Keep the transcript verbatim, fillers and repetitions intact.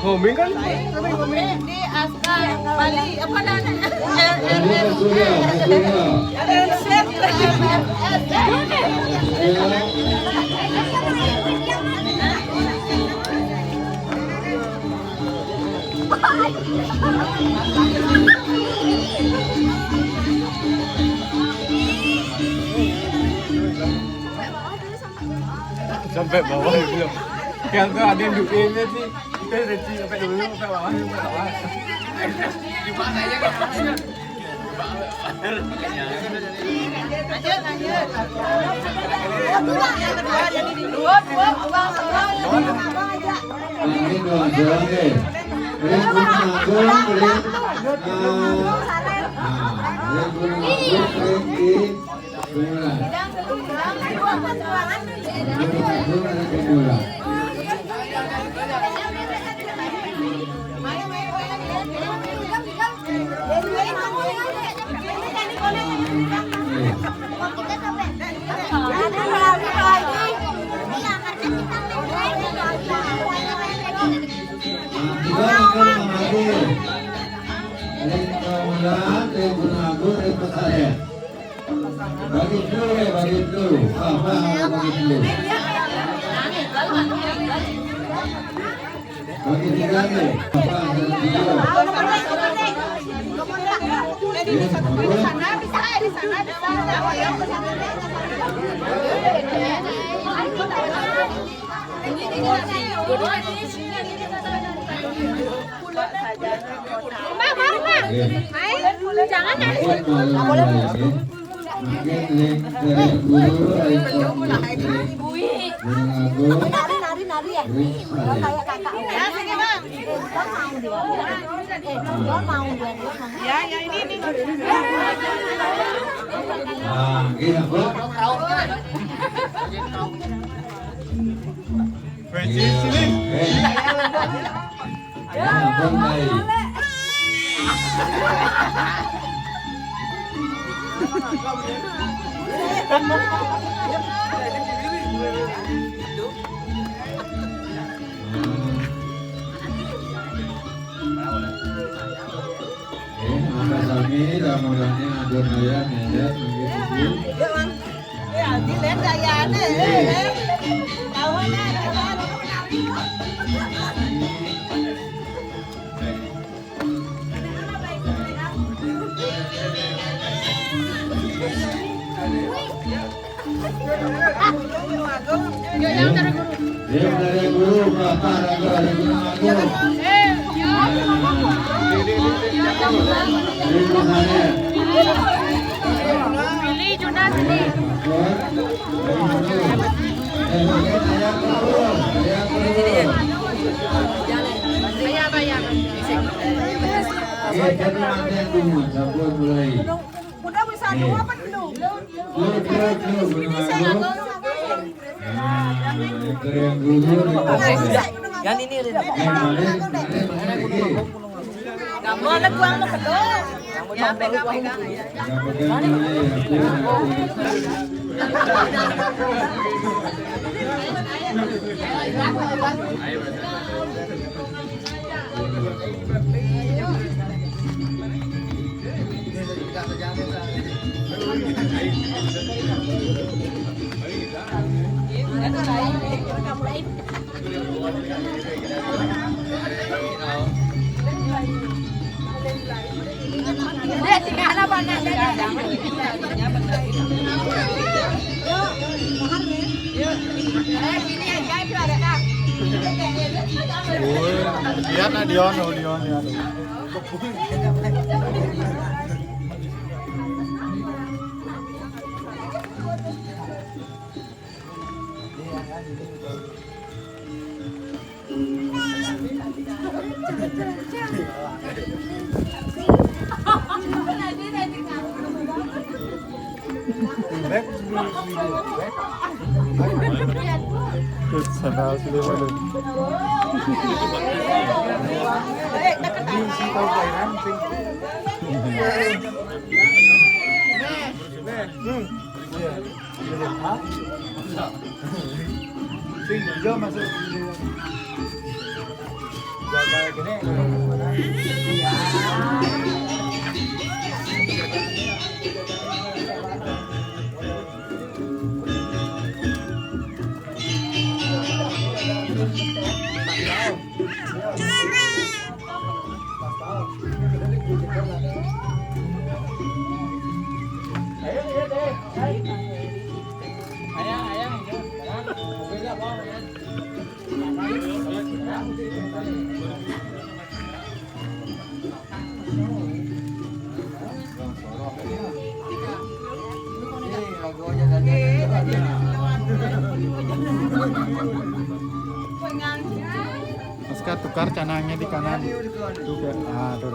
Homing kan? Homing, homing. Di Aska, Bali, apa namanya? L S S. Sampai bawah ya, belum. Yang tuh ada yang duduk ini sih. Kita udah sih sampai dulu, sampai bawah, sampai bawah. Gimana ya, kan? Lanjut, lanjut. Dua, dua, dua, dua. Ini dua, dua, oke. Ring, ring, ring, ring. Ah, ah, ring, ring, ring, ring. Beneran. Ring Kamulan, ring Gunung Agung, ring Pasarian. Bagi dulu ya, bagi dulu. Apa bagi dulu? Bagi tiga nih. Apa bagi dulu? Mbak, mau, Mbak? Ayo, jangan, ya. Makin ring, ring guru, ring guru, ring guru. Nari, nari, nari ya? Ring. Kayak kakak. Ya, sini, Bang. Eh, Bang mau dia. Eh, Bang mau dia, dia mau. Ya, ya, ini, ini. Nah, gini, Bu. Persis, sini. Eh. Eh, mangga sami, tamulannya atur aya, ngendet, nggih, Bu. Ya, dilihat gayanya, eh. Tahunya ada baru. Yuk, dari guru, Bapak, dari guru, dari guru. Dari guru saya. Pilih Juna sini. Eh, pakai saya perlu, saya perlu. Iya, Pak, iya. Iya, kan manten dulu, sampun mulai. Udah bisa dua apa belum? Belum, belum, belum, belum. Ini saya nggak tahu. Nah, yang dulu. Yang ini, Rin. Eh, Rin, Rin, Rin. Boleh gua mau kedok. Ya, pegang, pegang. Pegang, pegang, pegang. Lihat, nah, Dion, oh, Dion, lihat. Sandal sini mana? Ini si tahu kairan sing. Hmm. Iya. Iya. Hah? Sing, iya, masuk. Jaga gini. Aska tukar canangnya di kanan. Tuh, Kak. Ah, tuh.